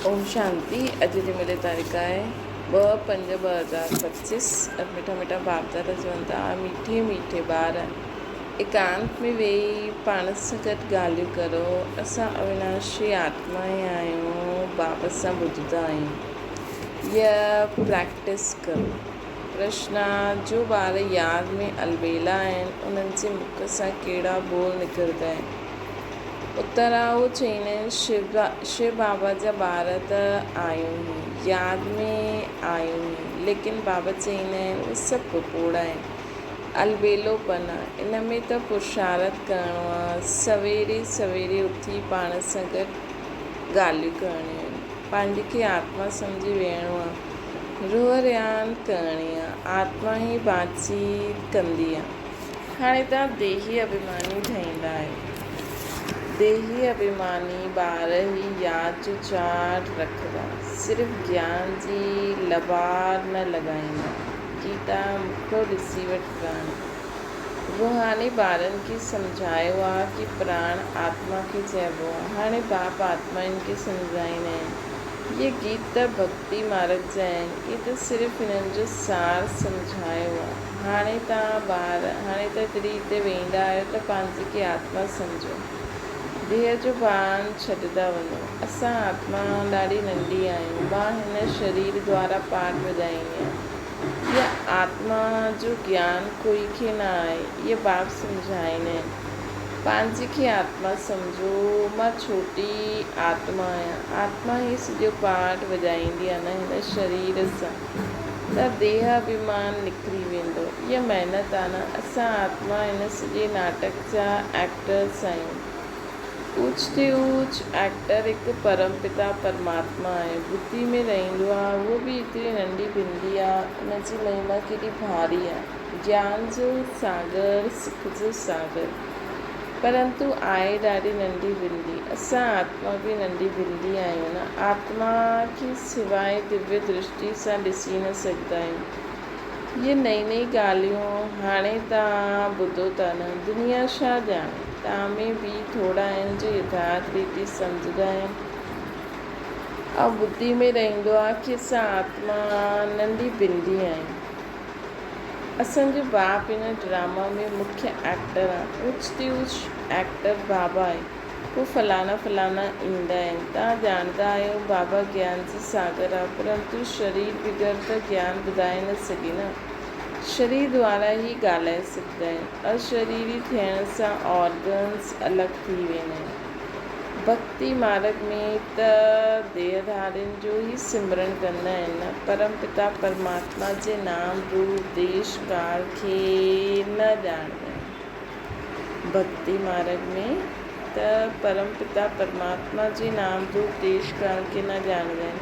اوم شانتي اڄ جي ملي تاريخ آهي 2/5/2025 اڄ مٺا مٺا باپدادا چون ٿا ميٺي ميٺي ٻار ايڪانت ۾ ويهي پاڻ سان گڏ ڳالهيون ڪرو اسان اويناشي آتمائين آهيون باپ سان ٻڌندا آهيون يا پريڪٽس ڪرو پرشنا جو ٻار ياد ۾ البيلا آهن انهن جي مک سان ڪهڙا ٻول نڪرندا آهن اتراهو چئيندا آهن شو بابا جا ٻار ته آهيون ئي، ياد ۾ آهيون ئي، ليڪن بابا چئيندا آهن اهي سڀ پڪوڙا آهن، البيلو پن آ، ان ۾ ته پرشارٿ ڪرڻو آ، سويري سويري اٿي پاڻ سان گڏ ڳالهيون ڪرڻيون آهن، پنهنجي کي آتما سمجهي ويهڻو آ، روح ريان ڪرڻي آ، آتما ئي باتچيت ڪندي آ. هاڻي توهان ديهي اڀيماني ٺهيندا آهيو. ديهي اڀيماني ٻار هي ياد جو چارٽ رکندا، صرف گيان جي لبار نه لڳائيندا. گيتا مکڙو ڏسي وٺ پراڻ. روحاني ٻارن کي سمجهايو آ ڪي پراڻ آتما کي چئبو آ. هاڻي باپ آتمائن کي سمجهائيندا آهن. اهي گيت ته ڀڳتي مارگ جا آهن. اهي ته صرف هنن جو سار سمجهايو آ. هاڻي توهان ٻار، هاڻي ته جڏهن هتي ويهندا آهيو ته پنهنجي کي آتما سمجهو. ديهه جو ڀان ڇڏندا وڃو. اسان آتما ڏاڍي ننڍي آهيون. مان هن شرير دوارا پاٺ وڄائيندي آهيان. اها آتما جو گيان ڪوئي کي نه آهي. اهي باپ سمجهائيندا آهن. پنهنجي کي آتما سمجهو. مان ڇوٽي آتما آهيان. آتما هي سڄو پاٺ وڄائيندي آهي نه هن شرير سان. ته ديهه اڀيمان نڪري ويندو. اها محنت آ نه. اسان آتما هن سڄي ناٽڪ جا ائڪٽرس آهيون. اوچ تي اوچ ائڪٽر هڪ پرم پتا پرماتما آهي. ٻڌي ۾ رهندو آ. اهو به ايتري ننڍي بندي آ. ان جي مهما ڪيڏي ڀاري آ. گيان جو ساگر، سک جو ساگر. پرنتو آهي ڏاڍي ننڍي بندي. اسان آتما به ننڍي بندي آهيون نه. آتما کي سواء دويه درشٽي سان ڏسي نه سگهندا آهيون. اهي نئين نئين ڳالهيون هاڻي توهان ٻڌو ٿا نه. دنيا ڇا ڄاڻي. توهان ۾ به ٿورا آهن جو يٿارٿ ريتي سمجهندا آهن ۽ ٻڌي ۾ رهندو آهي ڪي اسان آتما ننڍي بندي آهيون. اسان جو باپ ان ڊراما ۾ مکيه ائڪٽر آ. اوچ تي اوچ ائڪٽر بابا آهي. پوء فلاڻا فلاڻا ايندا آهن. توهان ڄاڻندا آهيو بابا گيان جي ساگر آ پرنتو شرير بغير ته گيان ٻڌائي نه سگهي نه. شرير دوارا ئي ڳالهائي سگهندا آهن. اشريري ٿيڻ سان آرگنز الڳ ٿي ويندا آهن. ڀڳتي مارڳ ۾ ته ديهڌارين جو ئي سمرڻ ڪندا آهن نه پرم پتا پرماتما جي نام روپ ديش ڪال کي نه ڄاڻندا آهن. ڀڳتي مارڳ ۾ ته پرم پتا پرماتما جي نام روپ ديش ڪال کي نه ڄاڻندا آهن.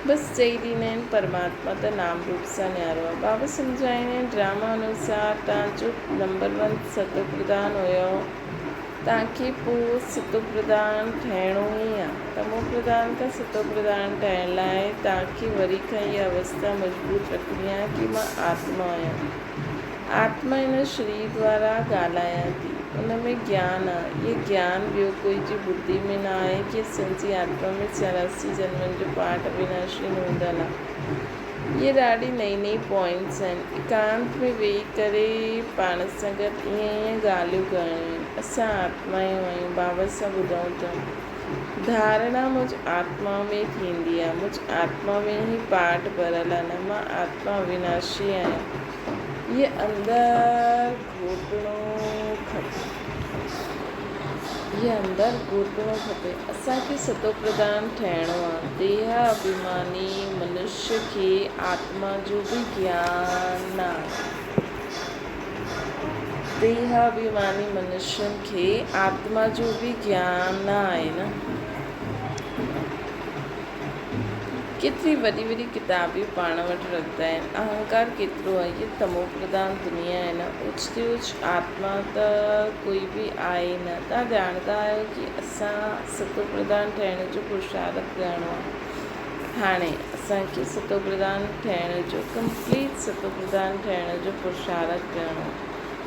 بس چئي ڏيندا آهن پرماتما ته نام روپ سان نيارو آهي. بابا سمجهائيندا آهن ڊراما انوسار توهان جو نمبر ون ستوپرڌان هيو. توهان کي پوء ستوپرڌان ٺهڻو ئي آ. تموپرڌان کان ستوپرڌان ٺهڻ لاء توهان کي وري کان اها اوسٿا مضبوط رکڻي آ ڪي مان آتما آهيان. آتما هن شرير دوارا ڳالهايان ٿي. ان ۾ گيان آ. اهو گيان ٻيو ڪوئي جي ٻڌي ۾ نه آهي ڪي اسان جي آتما ۾ 84 جنمن جو پاٺ اويناشي نوندل آ. اهي ڏاڍي نئين نئين پوائنٽس آهن. ايڪانت ۾ ويهي ڪري پاڻ سان گڏ ائين ائين ڳالهيون ڪرڻيون آهن. اسان آتمايون آهيون، بابا سان ٻڌون ٿا. ڌارڻا مجھ آتما ۾ ٿيندي آهي. مجھ آتما ۾ هي پاٺ ڀريل آهي نه مان آتما اويناشي آهيان. هيء اندر گهوٽڻو کپي. هيء اندر گهوٽڻو کپي. اسان کي ستوپرڌان ٺهڻو آ. ديهه اڀيماني منشيه کي آتما جو به گيان نه آهي. ديهه اڀيماني منشين کي آتما جو به گيان نه آهي نه. ڪيتري وڏي وڏي ڪتابيون پاڻ وٽ رکندا آهن. اهنڪار ڪيترو آهي. هيء تمو پرڌان دنيا آهي نه. اوچ تي اوچ آتما ته ڪوئي به آهي ئي نه. توهان ڄاڻندا آهيو ڪي اسان ستو پرڌان ٺهڻ جو پرشارٿ ڪرڻو آهي. هاڻي اسان کي ستو پرڌان ٺهڻ جو ڪمپليٽ ستو پرڌان ٺهڻ جو پرشارٿ ڪرڻو آهي.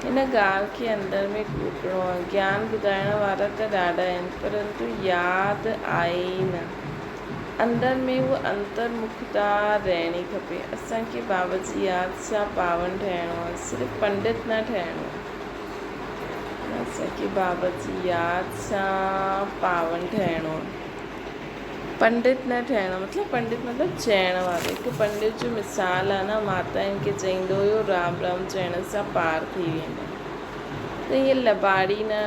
هن ڳالهه کي اندر ۾ کوٽڻو آهي. گيان ٻڌائڻ وارا ته ڏاڍا آهن پرنتو ياد آهي ئي نه. اندر ۾ اها انترمکتا رهڻي کپي. اسان کي بابا جي ياد سان پاون ٺهڻو آهي، صرف پنڊت نه ٺهڻو آهي. اسان کي بابا جي ياد سان پاون ٺهڻو آهي، پنڊت نه ٺهڻو. مطلب پنڊت مطلب چئڻ وارو. هڪ پنڊت جو مثال آهي نه، ماتائن کي چئيندو هيو رام رام چئڻ سان پار ٿي ويندا. ته ائين لٻاڙي نه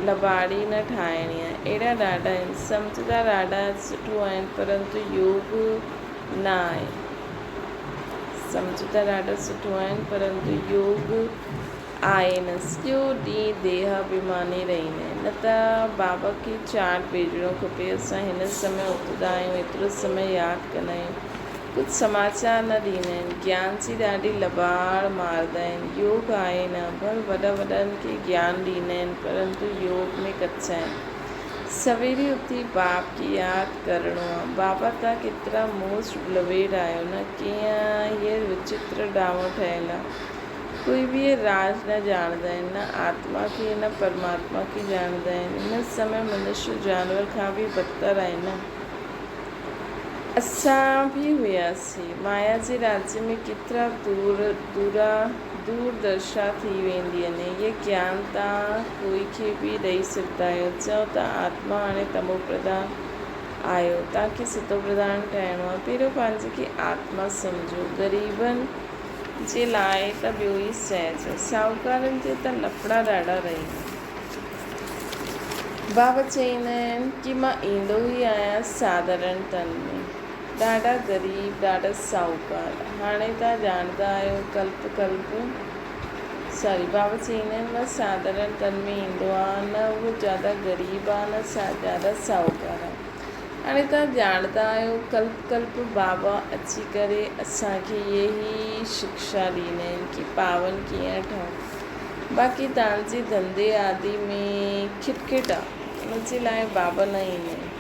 لٻاڙي نه ٺاهڻي آهي. اهڙا ڏاڍا آهن. سمجهندا ڏاڍا سٺو آهن پرنتو يوگ نه آهي. سمجهندا ڏاڍا سٺو آهن پرنتو يوگ آهي نه. سڄو ڏينهن ديهه اڀيماني رهندا آهن. نه ته بابا کي چارٽ ڀيجڻو کپي. اسان هن سمي اٿندا آهيون ايترو سمي ياد ڪندا آهيون. ڪجهه سماچار نه ڏيندا آهن. گيان جي ڏاڍي لٻاڙ مارندا آهن. يوگ آهي نه، ڀل وڏا وڏن کي گيان ڏيندا آهن، پرنتو يوگ ۾ ڪچا آهن. سويري اٿي باپ کي ياد ڪرڻو آ. بابا توهان ڪيترا موسٽ بلويڊ آهيو نه، ڪيئن هيء وچتر ڊرامو ٺهيل آ. ڪوئي به هي راز نه ڄاڻندا آهن، نه آتما کي نه پرماتما کي ڄاڻندا آهن. هن سمي منشيه جانور کان به بدتر آهي نه. اسان به هياسين. مايا جي راڄ ۾ ڪيترا دور دورا دور درشا ٿي ويندي آهن. هيء گيان توهان ڪوئي کي به ڏئي سگهندا آهيو. چئو ته آتما هاڻي تمو پرڌان آهيو. توهان کي ستو پرڌان ٺهڻو آهي. پهريون پنهنجي کي آتما سمجهو. غريبن جي لاء ته ٻيو ئي سهج آهي. ساهوڪارن جي ته لفڙا ڏاڍا رهيا آهن. بابا چئيندا آهن ڪي مان ايندو ئي آهيان ساڌارڻ تن ۾. ڏاڍا غريب، ڏاڍا ساهوڪار. هاڻي توهان ڄاڻندا آهيو ڪلپ ڪلپ ساري. بابا چئيندا آهن مان ساڌارڻ تن ۾ ايندو آهيان، نه اهو زياده غريب آهي نه زياده ساهوڪار آهي. هاڻي توهان ڄاڻندا آهيو ڪلپ ڪلپ بابا اچي ڪري اسان کي اهي ئي شڪشا ڏيندا آهن ڪي پاون ڪيئن ٺهون. باقي توهان جي ڌنڌي آدي ۾ کٽ کٽ آ، ان جي لاء بابا نه ايندا آهن.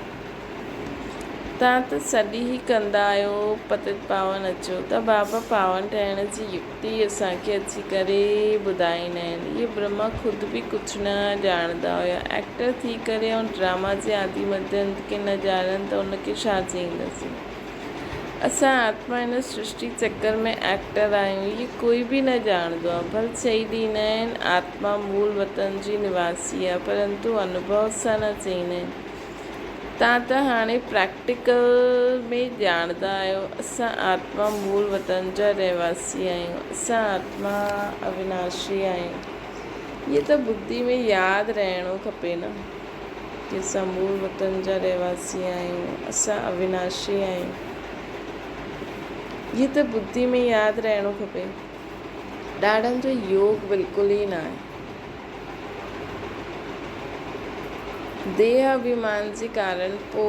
توهان ته سڏ ئي ڪندا آهيو پتت پاون اچو ته بابا پاون ٺهڻ جي يڪتي اسان کي اچي ڪري ٻڌائيندا آهن. اهي برهما خود به ڪجهه نه ڄاڻندا هيا. ايڪٽر ٿي ڪري ۽ ڊراما جي آدي مڌ انت کي نه ڄاڻن ته ان کي ڇا چئينداسين. اسان آتما هن سرشٽي چڪر ۾ ايڪٽر آهيون، هي ڪوئي به نه ڄاڻندو آهي. ڀل چئي ڏيندا آهن آتما مول وطن جي نواسي آهي، پرنتو انوڀو سان نه چئيندا آهن. توهان ته هاڻي پريڪٽيڪل ۾ ڄاڻندا آهيو، اسان آتما مول وطن جا رهواسي آهيون، اسان آتما اويناشي آهيون. هي ته ٻڌي ۾ ياد رهڻو کپي نه. ڪي اسان مول وطن جا رهواسي آهيون، اسان اويناشي آهيون. هي ته ٻڌي ۾ ياد رهڻو کپي. ڏاڍن جو يوگ بلڪل ئي ناهي. ديهه اڀيمان جي ڪارڻ پو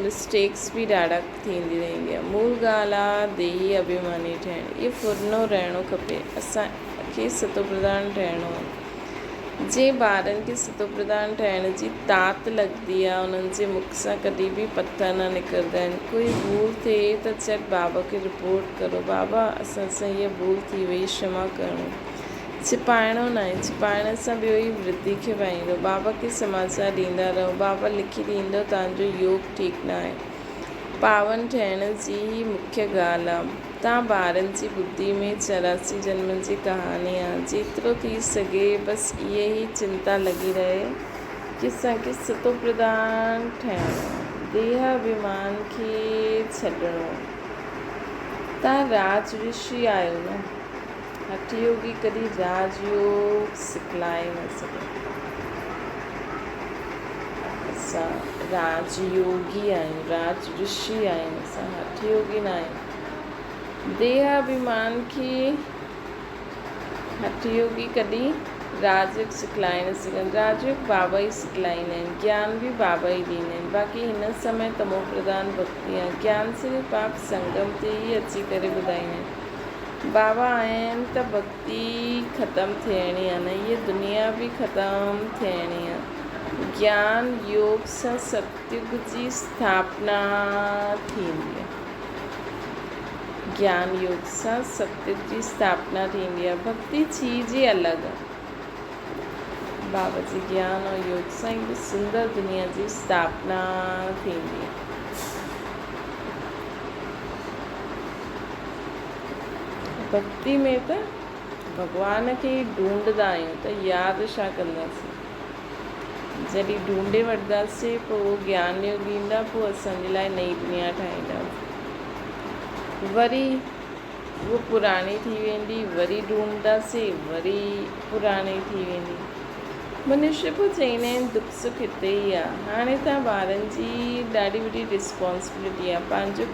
مسٽيڪس به ڏاڍا ٿيندي رهندي آهي. مول ڳالهه آ ديهي اڀيماني ٺهڻ. اهي ڦرنو رهڻو کپي. اسان کي ستوپرڌان ٺهڻو آهي. جنهن ٻارن کي ستوپرڌان ٺهڻ جي تات لڳندي آهي، انهن جي مک سان ڪڏهن به پٿر نه نڪرندا آهن. ڪوئي ڀول ٿئي ته جهٽ بابا کي رپورٽ ڪرو، بابا اسان سان هيء ڀول ٿي وئي، ڪشما ڪرڻو. ڇپائڻو ناهي، ڇپائڻ سان ٻيو ئي ورڌي کي وهائيندو. بابا کي سماچار ڏيندا رهو، بابا لکي ڏيندو توهان جو يوگ ٺيڪ ناهي. پاون ٺهڻ جي هي مکيه ڳالهه آ. تان ٻارن جي ٻڌي ۾ 84 جنمن جي ڪهاڻي آ. جيترو ٿي سگهي بس اهي ئي چنتا لڳي رهي ڪي اسان کي ستوپرڌان ٺهڻو آ. ديهه اڀيمان کي ڇڏڻو آ. تان راج رشي آهيو نه. هٺ يوگي ڪڏهن راج يوگ سکلائي نه سگهندا. اسان راج يوگي آهيون، راج رشي آهيون، اسان هٺ يوگي نه آهيون. ديهه اڀيمان کي هٺ يوگي ڪڏهن راج يوگ سکلائي نه سگهندا. راج يوگ بابا ئي سکلائيندا آهن، گيان به بابا ئي ڏيندا آهن. باقي هن سمي تمو پرڌان ڀڳتي آهي. گيان صرف باپ سنگم تي ئي اچي ڪري ٻڌائيندا آهن. بابا آهن ته ڀڳتي ختم ٿيڻي آ نه هيء دنيا به ختم ٿيڻي آ. گيان يوگ سان ستيگ جي اسٿاپنا ٿيندي آ. گيان يوگ سان ستيگ جي اسٿاپنا ٿيندي آ. ڀڳتي چيز ئي الڳ آ. بابا جي گيان ۽ يوگ سان هڪ سندر دنيا جي اسٿاپنا ٿيندي آ. ڀڳتي ۾ ته ڀڳوان کي ئي ڍونڍدا آهيون ته ياد ڇا ڪنداسين. جڏهن ڍونڍي وٺنداسين پوء اهو گيان يوگ ڏيندا پوء اسان جي لاء نئين دنيا ٺاهيندا. وري اهو پراڻي ٿي ويندي وري ڍونڍنداسين وري پراڻي ٿي ويندي. منشي پوء چئيندا آهن دک سک هتي ئي آ. هاڻي توهان ٻارن جي ڏاڍي وڏي ريسپانسبلٽي آ. پنهنجو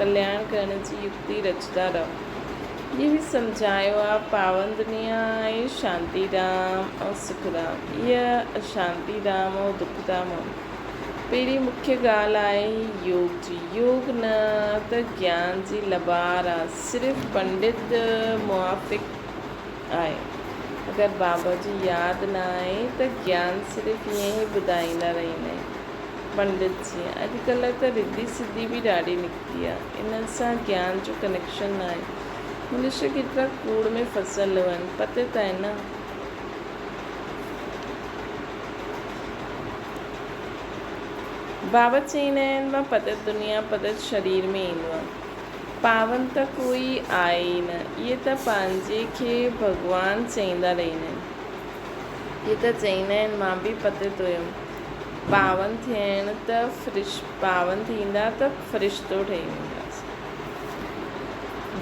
ڪلياڻ ڪرڻ جي يڪتي رچندا رهو. هي به سمجهايو آ پاون دنيا آهي شانتي ڌام ۽ سک ڌام. هيء اشانتي ڌام ۽ دک ڌام آ. پهرين مکيه ڳالهه آهي هي يوگ جي. يوگ نه ته گيان جي لٻار آ. صرف پنڊت موافق آهي. اگر بابا جي ياد نه آهي ته گيان صرف ائين ئي ٻڌائيندا رهندا آهن. پنڊت جيئن اڄڪلهه ته رڌي سڌي به ڏاڍي نڪتي آ. انهن سان گيان جو ڪنيڪشن نه آهي. منشي ڪيترا ڪوڙ ۾ ڦسل هئن پتي ته آهي نه. بابا چئيندا آهن مان پتت دنيا پتت شرير ۾ ايندو آهيان. پاون ته ڪوئي آهي ئي نه. اهي ته پنهنجي کي ڀڳوان چئيندا رهندا آهن. اهي ته چئيندا آهن مان به پتت هيم. پاون ٿيڻ ته پاون ٿيندا ته فرشتو ٺهي وينداسين.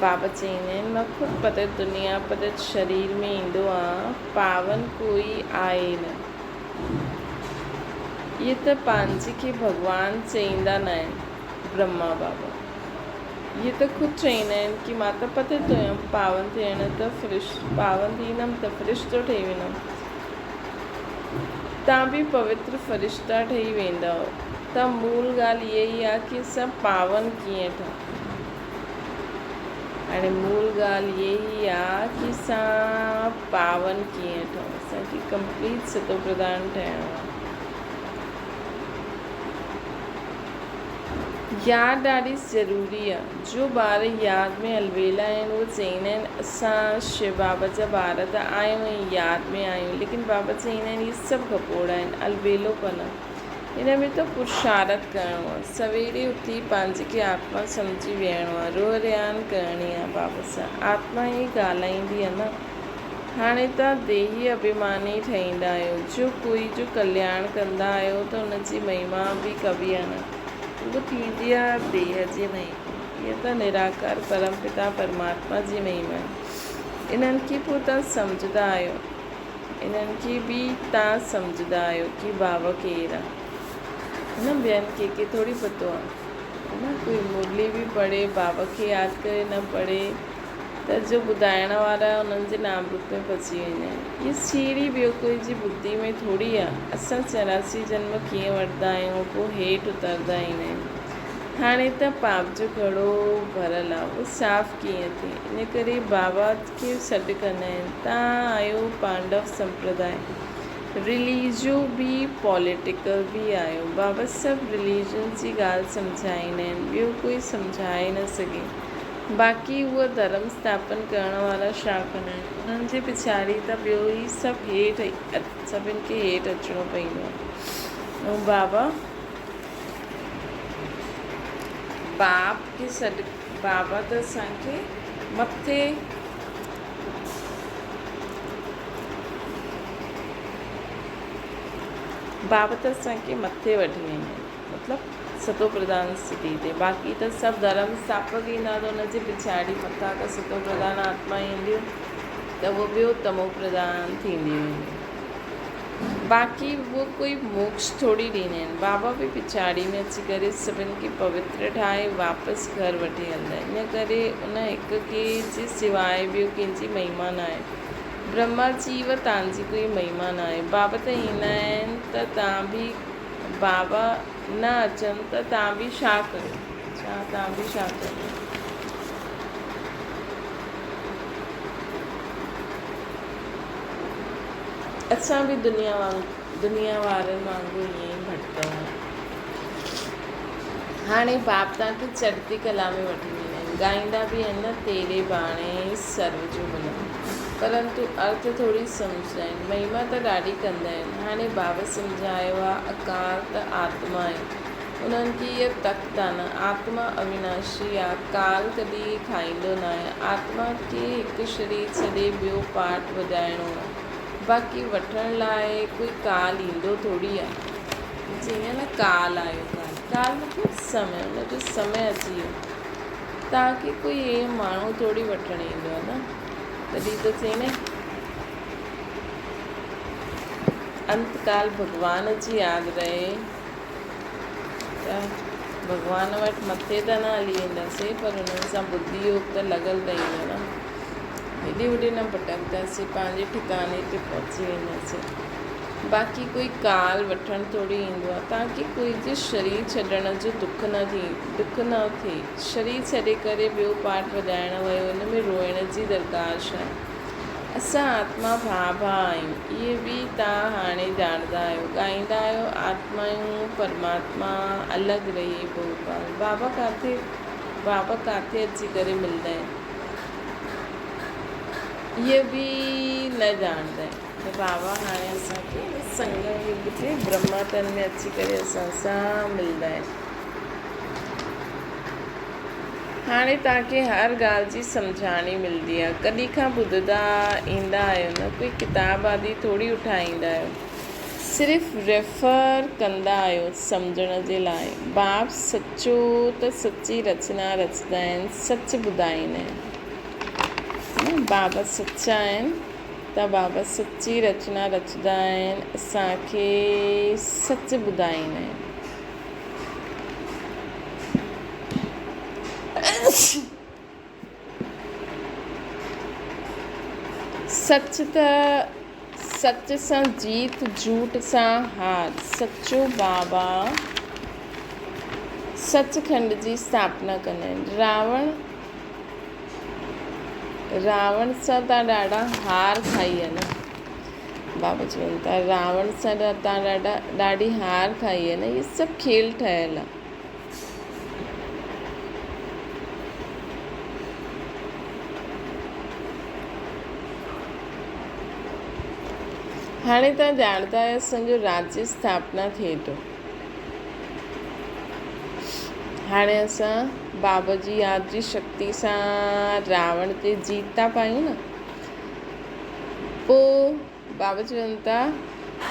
بابا چئيندا آهن مان خود پتت دنيا پتت شرير ۾ ايندو آهيان. پاون ڪوئي آهي ئي نه. اهي ته پنهنجي کي ڀڳوان چئيندا نه آهن، برهما بابا. اهي ته خود چئيندا آهن ڪي مان ته پتت هيم، پاون ٿيڻ ته پاون ٿيندم ته فرشتو ٺهي ويندم. تان به پوتر فرشتا ٺهي ويندؤ. ته مول ڳالهه اها ئي آهي ڪي اسان پاون ڪيئن ٺهون. هاڻي مول ڳالهه اها ئي آ ڪي اسان پاون ڪيئن ٺهون، اسان کي ڪمپليٽ ستو پرڌان ٺهڻو آ. ياد ڏاڍي ضروري آ. جو ٻار ياد ۾ الويلا آهن اهي چئيندا آهن اسان شو بابا جا ٻار ته آهيون ۽ ياد ۾ آهيون ليڪن بابا چئيندا آهن اهي سڀ گپوڙا آهن الويلو پن آ. ان ۾ ته پرشارٿ ڪرڻو آ. سويري اٿي پنهنجي کي آتما سمجهي ويهڻو آ. روح ريان ڪرڻي آ بابا سان. آتما ئي ڳالهائيندي آ نه. هاڻي توهان ديهي اڀيماني ٺهيندا آهيو. جو ڪوئي جو ڪلياڻ ڪندا آهيو ته ان جي مهما به ڪبي آ نه. اهو ٿيندي آ ديهه جي مهما. هيء ته نراڪار پرم پتا پرماتما جي مهما آهي. انهن کي پوء توهان سمجهندا آهيو. انهن کي به تان سمجهندا آهيو ڪي بابا ڪير آ نه ٻين کي کي ٿوري پتو آ نه ڪوئي مرلي به پڙهي بابا کي ياد ڪري نه پڙهي ته جو ٻڌائڻ وارا انهن جي نام روپ ۾ پچي ويندا آهن هي سيڙهي ٻيو ڪوئي جي ٻڌي ۾ ٿوري آ اسان 84 جنم ڪيئن وٺندا آهيون پوء هيٺ اتردا ايندا آهيون هاڻي ته پاپ جو گهڙو ڀريل آ اهو صاف ڪيئن ٿئي ان ڪري بابا کي سڏ ڪندا آهن تان آيو پانڊو سمپرداء رليجو به پوليٽيڪل به آيو بابا سڀ رليجنس جي ڳالهه سمجهائيندا آهن ٻيو ڪوئي سمجهائي نه سگهي باقي اهي ڌرم اسٿاپن ڪرڻ وارا ڇا ڪندا آهن انهن جي پڇاڙي ته ٻيو ئي سڀ هيٺ سڀن کي هيٺ اچڻو پوندو آهي ۽ بابا باپ کي سڏ بابا ته اسان کي مٿي بابا ته اسان کي مٿي وٺي ويندا آهن مطلب ستو پرڌان اسٿتي تي باقي ته سڀ ڌرم اسٿاپڪ ايندا ته ان جي پڇاڙي مٿان ته ستو پرڌان آتما اينديون ته اهو ٻيو تمو پرڌان ٿيندي وينديون باقي اهو ڪوئي موڪش ٿوري ڏيندا آهن. بابا به پڇاڙي ۾ اچي ڪري سڀن کي پوتر ٺاهي واپس گهر وٺي هلندا آهن. ان ڪري ان هڪ کي جي سواء ٻيو ڪنهن جي مهما ناهي. برهما جي و تان جي ڪوئي مهما ناهي. بابا ته ايندا آهن ته تان به بابا نه اچن ته تان به ڇا ڪريو؟ ڇا تان به ڇا ڪريو؟ اسان به دنيا دنيا وارن وانگر ائين ئي ڀٽڪندا آهيون. هاڻي باپ توهان کي چڙهتي ڪلا ۾ وٺي ويندا آهن. ڳائيندا به آهن نه تيري باڻي سرو جو ڀلو. پرنتو ارٿ ٿوري سمجهندا آهن. مهما ته ڏاڍي ڪندا آهن. هاڻي بابا سمجهايو آهي اڪار ته آتما آهي. انهن کي اها تخت آ نه، آتما اويناشي آ، ڪال ڪڏهن کائيندو ناهي. آتما کي هڪ شرير ڇڏي ٻيو پارٽ وڄائڻو آ. باقي وٺڻ لاء ڪوئي ڪال ايندو ٿوري آ. چئين نه ڪال آيو ڪال. ڪال مطلب سمي، ان جو سمي اچي ويو. توهان کي ڪوئي ائين ماڻهو ٿوري وٺڻ ايندو آ نه. تڏهن ته چئين نه انت ڪال ڀڳوان جي ياد رهي ته ڀڳوان وٽ مٿي ته نه هلي وينداسين پر انهن سان ٻڌي يوگ ته لڳل رهندو نه. هيڏي هوڏي نه ڀٽڪنداسين، پنهنجي ٺڪاڻي تي پهچي وينداسين. باقي ڪوئي ڪال وٺڻ ٿوري ايندو آهي. تاڪي ڪوئي جي شرير ڇڏڻ جو دک نه ٿئي، دک نه ٿئي. شرير ڇڏي ڪري ٻيو پارٽ وڄائڻ ويو، ان ۾ روئڻ جي درڪار ڇا آهي؟ اسان آتما ڀاء ڀاء آهيون، اهي به توهان هاڻي ڄاڻندا آهيو. ڳائيندا آهيو آتمائون پرماتما الڳ رهي بهوڪال. بابا ڪاٿي بابا ڪاٿي اچي ڪري ملندا آهن؟ اهي به نه ڄاڻندا آهن ته بابا هاڻي اسان کي سنگم يگ تي برهما تن ۾ اچي ڪري اسان سان ملندا آهن. هاڻي توهان کي هر ڳالهه جي سمجهاڻي ملندي آهي. ڪڏهن کان ٻڌندا ايندا آهيو نه ڪوئي ڪتاب آدي ٿوري اٺائيندا آهيو. صرف ريفر ڪندا آهيو سمجهڻ جي لاء. باب سچو ته سچي رچنا رچندا آهن، سچ ٻڌائيندا آهن. بابا سچا آهن ته بابا سچي رچنا رچندا آهن، اسان کي سچ ٻڌائيندا آهن. سچ ته سچ سان جيت جھوٽ سان هار. سچو بابا سچ کنڊ جي اسٿاپنا ڪندا آهن. راوڻ راوڻ سان تان ڏاڍا هار کائي آهي نه. بابا چون ٿا راوڻ سان تان ڏاڍا ڏاڍي هار کائي آهي نه. هي سڀ کيل ٺهيل آهي. هاڻي توهان ڄاڻندا آهيو اسان جو راجيه اسٿاپنا ٿئي ٿو. هاڻي اسان بابا جي ياد جي شڪتي سان راوڻ تي جيت ٿا پايون نه. پوء بابا چون ٿا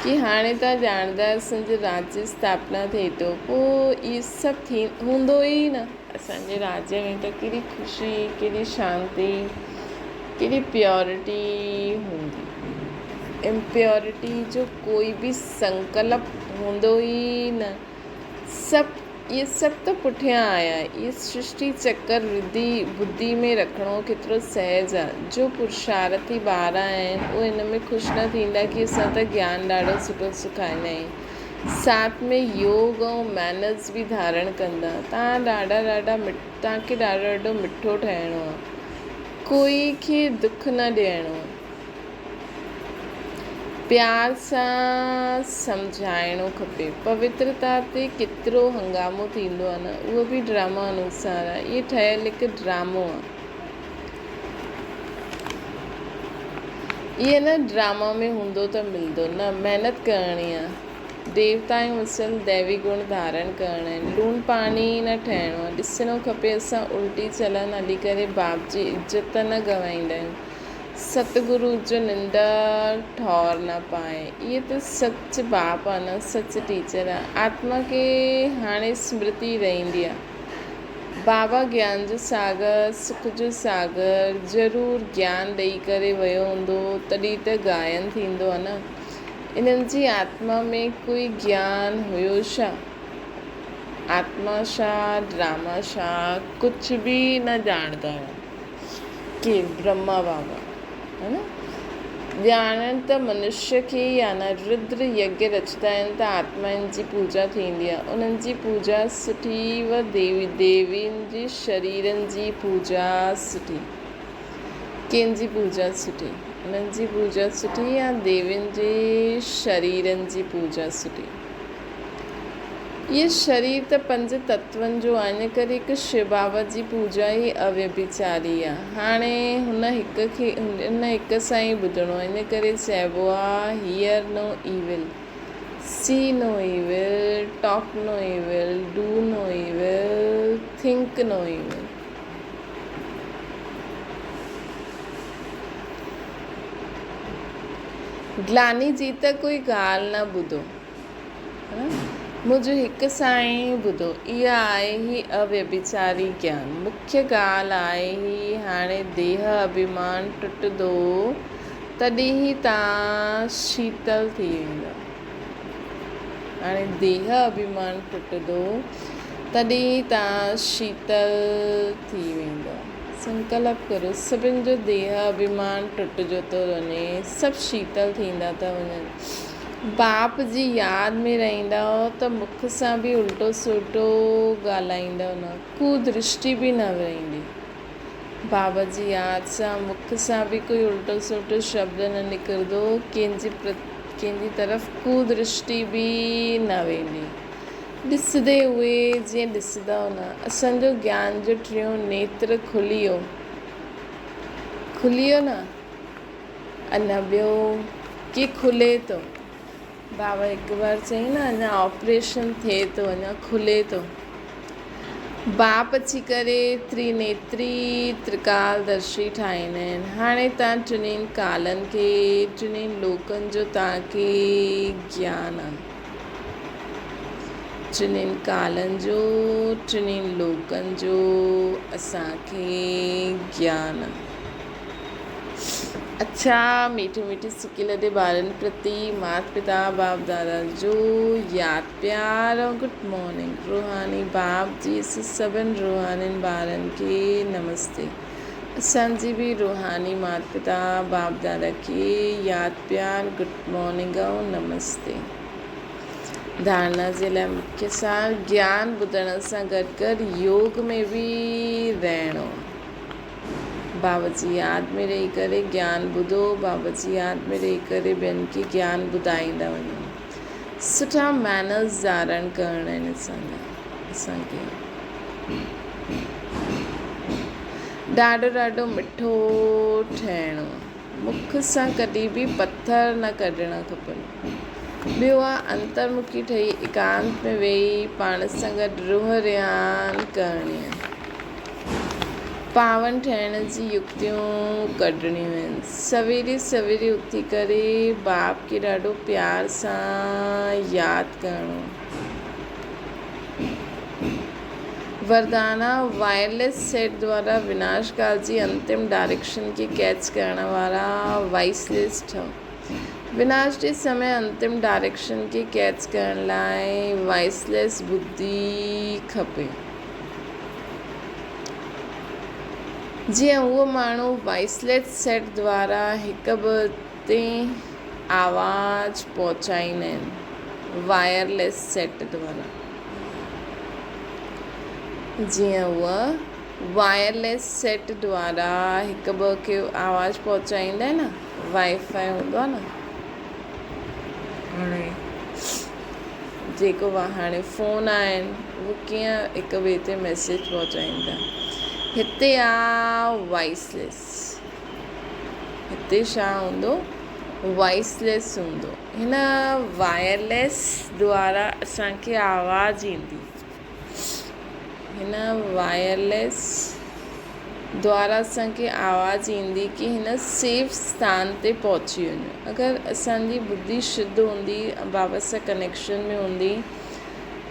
ڪي هاڻي توهان ڄاڻندا آهيو اسان جو راجيه اسٿاپنا ٿئي ٿو پوء اهي سڀ ٿي هوندو ئي نه. اسان جي راجيه ۾ ته ڪيڏي خوشي ڪيڏي شانتي ڪيڏي پيورٽي هوندي. امپيورٽي جو ڪوئي به سنڪلپ هوندو ئي نه. سڀ اهي سڀ ته پٺيان آيا. اهي سرشٽي چڪر رڌي ٻڌي ۾ رکڻو ڪيترو سهج آ. جو پرشارٿي ٻار آهن اهي ان ۾ خوش نه ٿيندا ڪي اسان ته گيان ڏاڍو سٺو سکائيندا آهيون. ساٿ ۾ يوگ ۽ مينرز به ڌارڻ ڪندا. توهان ڏاڍا ڏاڍا توهان کي ڏاڍو ڏاڍو مٺو ٺهڻو آ. ڪوئي کي دک نه ڏيڻو آ. پيار سان سمجهائڻو کپي. پوترتا تي ڪيترو هنگامو ٿيندو آهي نه اهو به ڊراما انوسار آهي. اهي ٺهيل هڪ ڊرامو آهي. اهي نه ڊراما ۾ هوندو ته ملندو نه محنت ڪرڻي آهي. ديوتا ۽ اصل ديوي گڻ ڌارڻ ڪرڻا آهن. لوڻ پاڻي نه ٺهڻو آهي. ڏسڻو کپي اسان الٽي چلن هلي ڪري باپ جي عزت نه گنوائيندا آهيون. ستگرو جو ننڊ ٺور نه پائي. اهي ته سچ باپ آ نه سچ ٽيچر آ. آتما کي هاڻي سمرتي رهندي آ. بابا گيان جو ساگر سک جو ساگر ضرور گيان ڏئي ڪري ويو هوندو تڏهن ته گائن ٿيندو آ نه. انهن جي آتما ۾ ڪوئي گيان هيو ڇا؟ آتما ڇا ڊراما ڇا ڪجهه به نه ڄاڻندا هيا. ڪي برهما بابا ها نه ڄاڻڻ ته منشيه کي ئي آ نه ردر يگيه رچندا آهن ته آتمائن جي پوڄا ٿيندي آ انهن جي پوڄا سٺي و ديوي ديوين جي شريرن جي پوڄا سٺي ڪنهن جي پوڄا سٺي انهن جي پوڄا سٺي يا ديوين جي شريرن جي پوڄا سٺي. اهو شرير ته پنج تتون جو آهي، ان ڪري هڪ شو بابا جي پوڄا ئي اويڀيچاري آهي. هاڻي هن هڪ کي هن هڪ سان ئي ٻڌڻو آهي، ان ڪري چئبو آهي هيئر نو evil. See no evil, talk no evil, do no evil, think no evil. گلاني جي ته ڪوئي ڳالهه نه ٻڌو. منهنجو هڪ سائين ٻڌو، اها آهي هي اويڀچاري گيان. مکيه ڳالهه آهي هي هاڻي ديهه اڀيمان ٽٽندو تڏهن ئي تان شيتل ٿي ويندؤ. هاڻي ديهه اڀيمان ٽٽندو تڏهن ئي تان شيتل ٿي ويندؤ. سنڪلپ ڪريو سڀن جو ديهه اڀيمان ٽٽجو ٿو وڃي، سڀ شيتل ٿيندا ٿا وڃن. باپ جي ياد ۾ رهندؤ ته مک سان به الٽو سلٽو ڳالهائيندؤ نه، ڪودرشٽي به نه ورهيندي. بابا جي ياد سان مک سان به ڪوئي الٽو سلٽو شبد نه نڪرندو، ڪنهن جي طرف ڪودرشٽي به نه ويندي. ڏسندي اهي جيئن ڏسندؤ نه. اسان جو گيان جو ٽيون نيتر کلي ويو. کلي ويو نه؟ اڃا ٻيو ڪي کلي ٿو. بابا هڪ بار چيائين نه اڃا آپريشن ٿئي ٿو اڃا کلي ٿو. باپ اچي ڪري ترينيتري ترڪال درشي ٺاهيندا آهن. هاڻي تان ٽنهين ڪالن کي ٽنهين لوڪن جو تان کي گيان آ. ٽنهين ڪالن جو ٽنهين لوڪن جو اسان کي گيان آ. اڇا ميٺي ميٺي سڪي لڏي ٻارن پرتي مات پتا باپ دادا جو ياد پيار ۽ گڊ مارننگ روحاني باپ جي سڀن روحانين ٻارن کي نمستي اسان جي به روحاني مات پتا باپ دادا کي ياد پيار گڊ مارننگ ۽ نمستي. ڌارڻا جي لاء مکيه سار گيان ٻڌڻ سان گڏ گڏ يوگ ۾ به رهڻو. بابا جي ياد ۾ رهي ڪري گيان ٻڌو، بابا جي ياد ۾ رهي ڪري ٻين کي گيان ٻڌائيندا وڃو. سٺا مينرز ڌارڻ ڪرڻا آهن اسان جا اسان کي. ڏاڍو ڏاڍو مٺو ٺهڻو آهي. مک سان ڪڏهن به پٿر نه ڪڍڻا کپن. ٻيو آهي انترمکي ٺهي ايڪانت ۾ ويهي پاڻ سان گڏ روح رهاڻ ڪرڻي آهي. پاون ٺهڻ جي يڪتيون ڪڍڻيون آهن. سويري سويري اٿي ڪري باپ کي ڏاڍو پيار سان ياد ڪرڻو. وردانا وائرليس سيٽ دوارا وناش ڪال جي انتم ڊائريڪشن کي ڪيچ ڪرڻ وارا وائسليس ٺهو. وناش جي سمي انتم ڊائريڪشن کي ڪيچ ڪرڻ لاء وائسليس ٻڌي کپي. جيئن اهو ماڻهو وائسليس سيٽ دوارا هڪ ٻئي تي آواز پهچائيندا آهن وائرليس سيٽ دوارا جيئن اهو وائرليس سيٽ دوارا هڪ ٻئي کي آواز پهچائيندا آهن نه وائي فائي هوندو آهي نه هاڻي جيڪو هاڻي فون آهن اهي ڪيئن هڪ ٻئي تي ميسيج پهچائين ٿا. هتي آ وائسليس هتي ڇا هوندو وائسليس هوندو هن وائرليس دوارا اسان کي آواز ايندي. هن وائرليس دوارا اسان کي آواز ايندي ڪي هن سيف اسٿان تي پهچي وڃو. اگر اسان جي ٻڌي شڌ هوندي بابا سان ڪنيڪشن ۾ هوندي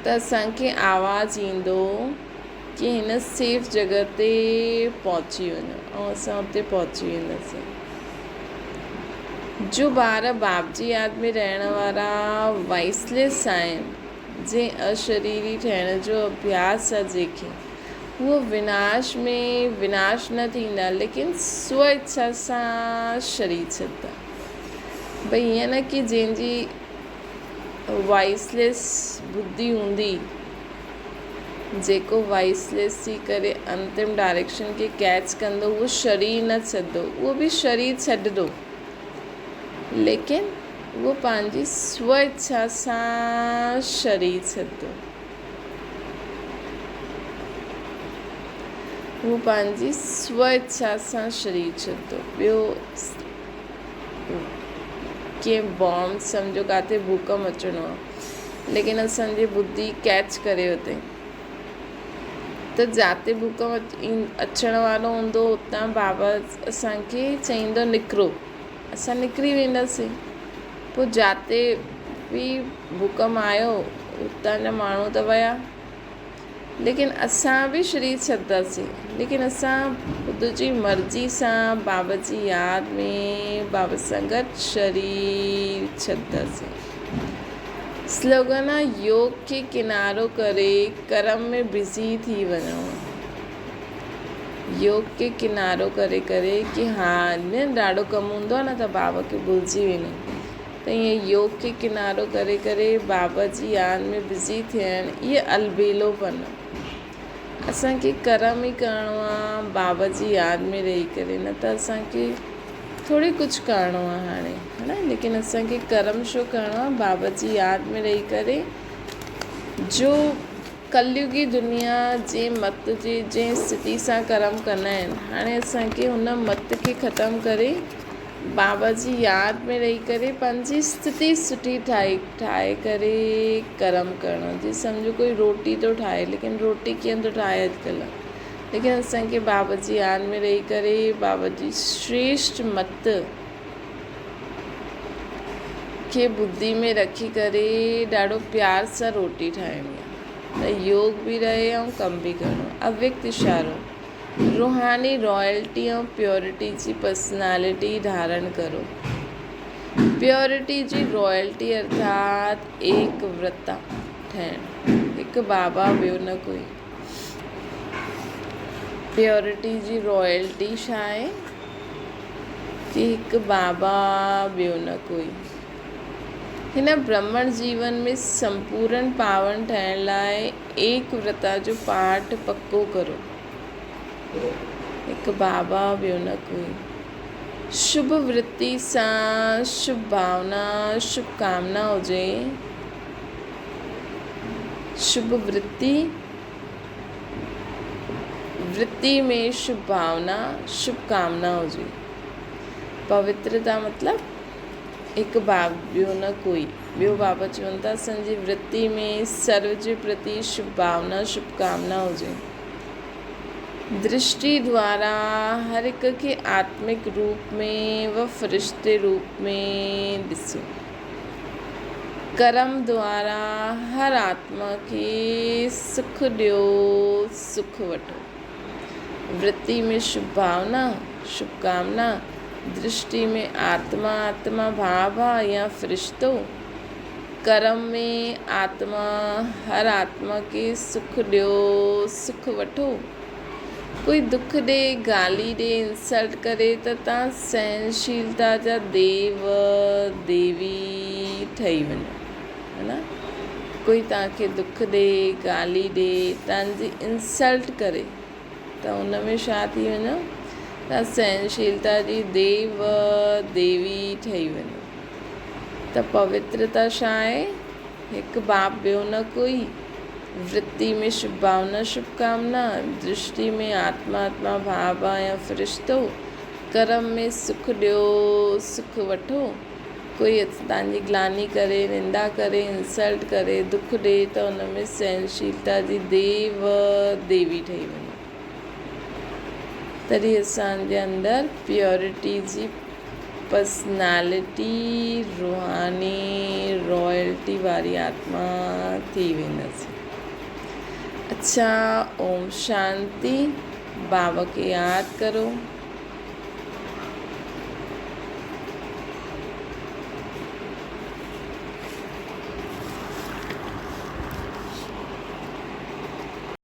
ته اسان کي آواز ايندو ڪي هن سيف جڳهه تي پهچي وڃو ۽ اسان اتي پهچي وينداسين. جو ٻار باپ جي ياد ۾ رهڻ وارا وائسليس آهن جنهن اشريري ٺهڻ جو اڀياس آ جيڪي اهو وناش ۾ وناش نه ٿيندا ليڪن سو اڇا سان شرير ڇڏندا. ڀئي ائين نه ڪي جنهن جي وائسليس ٻڌي هوندي جيڪو وائسليس ٿي ڪري انتم ڊائريڪشن کي ڪيچ ڪندو اهو شرير نه ڇڏندو اهو به شرير ڇڏندو ليڪن اهو پنهنجي سو اڇا سان شرير ڇڏندو. هو پنهنجي سو اڇا سان شرير ڇڏندو. ٻيو ڪنهن بام سمجهو ڪاٿي ڀوڪم اچڻو آهي. ليڪن اسان جي ٻڌي ڪيچ ڪري ورتائين ته جاتي ڀوڪمپ اچڻ وارو هوندو اتان بابا اسان کي چئيندو نڪرو اسان نڪري وينداسين پوءِ جاتي به ڀوڪمپ آيو اتان جا ماڻهو ته ويا ليڪن اسان به شرير ڇڏنداسين ليڪن اسان خود جي مرضي سان بابا جي ياد ۾ بابا سان گڏ شرير ڇڏنداسين. سلوگن آ يوگ کي ڪنارو ڪري ڪرم ۾ بزي ٿي وڃڻو. يوگ کي ڪنارو ڪري ڪري ڪي ها نه ڏاڍو ڪم هوندو آ نه ته بابا کي ڀلجي ويندا آهيون ته ائين يوگ کي ڪنارو ڪري ڪري بابا جي ياد ۾ بزي ٿيڻ اهي البيلو پن آ. اسان کي ڪرم ئي ڪرڻو آ بابا جي ياد ۾ رهي ڪري نه ته اسان کي ٿوري ڪجهه ڪرڻو آ هاڻي ها نه ليڪن اسان کي ڪرم ڇو ڪرڻو آ بابا جي ياد ۾ رهي ڪري جو ڪليگي دنيا جي مت جي جنهن اسٿتي سان ڪرم ڪندا آهن هاڻي اسان کي ان مت کي ختم ڪري بابا جي ياد ۾ رهي ڪري پنهنجي اسٿتي سٺي ٺاهي ٺاهي ڪري ڪرم ڪرڻو جي سمجهو ڪوئي روٽي ٿو ٺاهي ليڪن روٽي ڪيئن ٿو ٺاهي اڄڪلهه ليڪن اسان کي بابا جي ياد ۾ رهي ڪري بابا جي شريشٺ مت کي ٻڌي ۾ رکي ڪري ڏاڍو پيار سان روٽي ٺاهڻي آهي ته يوگ به رهي ۽ ڪم به ڪرڻو اويڪت اشارو روحاني رائلٽي ۽ پيورٽي جي پرسنالٽي ڌارڻ ڪرو پيورٽي جي رائلٽي ارٿات ايڪ ورتا ٺهڻ هڪ بابا ٻيو نه ڪوئي پيورٽي جي رائلٽي ڇا آهي ڪي هڪ بابا ٻيو نه ڪوئي. هن برهمڻ جيون ۾ سمپورن پاون ٺهڻ لاء ايڪ ورتا جو پاٺ پڪو ڪرو. هڪ بابا ٻيو نه ڪوئي. شڀ ورتي سان شڀ ڀاونا شڀ ڪامنا هجي. شڀ ورتي ورتي ۾ شڀ ڀاونا، شڀ ڪامنا هجي. پوترتا مطلب هڪ ڀاء ٻيو نه ڪوئي. ٻيو بابا چون ٿا اسان جي ورتي ۾ سرو جي پرتي شڀ ڀاونا، شڀ ڪامنا هجي. درشٽي دوارا هر هڪ کي آتمڪ روپ ۾ و فرشتي روپ ۾ ڏسو. ڪرم دوارا هر آتما کي سک ڏيو، سک وٺو. ورتي ۾ شڀ ڀاونا، شڀ ڪامنا، درشٽي ۾ آتما آتما ڀاء ڀاء يا فرشتو، ڪرم ۾ آتما هر آتما کي سک ڏيو، سک وٺو. ڪوئي دک ڏي، گالي ڏي، انسلٽ ڪري ته تان سهنشيلتا جا ديو، ديوي ٺهي وڃو. ها نه؟ ڪوئي توهان کي دک ڏي، گالي ڏي، توهان جي انسلٽ ڪري ته ان ۾ ڇا ٿي وڃو؟ توهان سهنشيلتا جي ديو، ديوي ٺهي وڃو. ته پوترتا ڇا آهي؟ هڪ باپ ٻيو نه ڪوئي، ورتي ۾ شڀ ڀاونا شڀ ڪامنا، درشٽي ۾ آتما آتما ڀاء ڀاء يا فرشتو، ڪرم ۾ سک ڏيو سک وٺو، ڪوئي توهان جي گلاني ڪري، نندا ڪري، انسلٽ ڪري، دک ڏي ته ان ۾ سهنشيلتا جي ديو ديوي ٺهي وڃو. تڏهن اسان جي اندر پيورٽي جي پرسنالٽي، روحاني رائلٽي واري آتما ٿي وينداسين. اڇا اوم شانتي. بابا کي ياد ڪرو.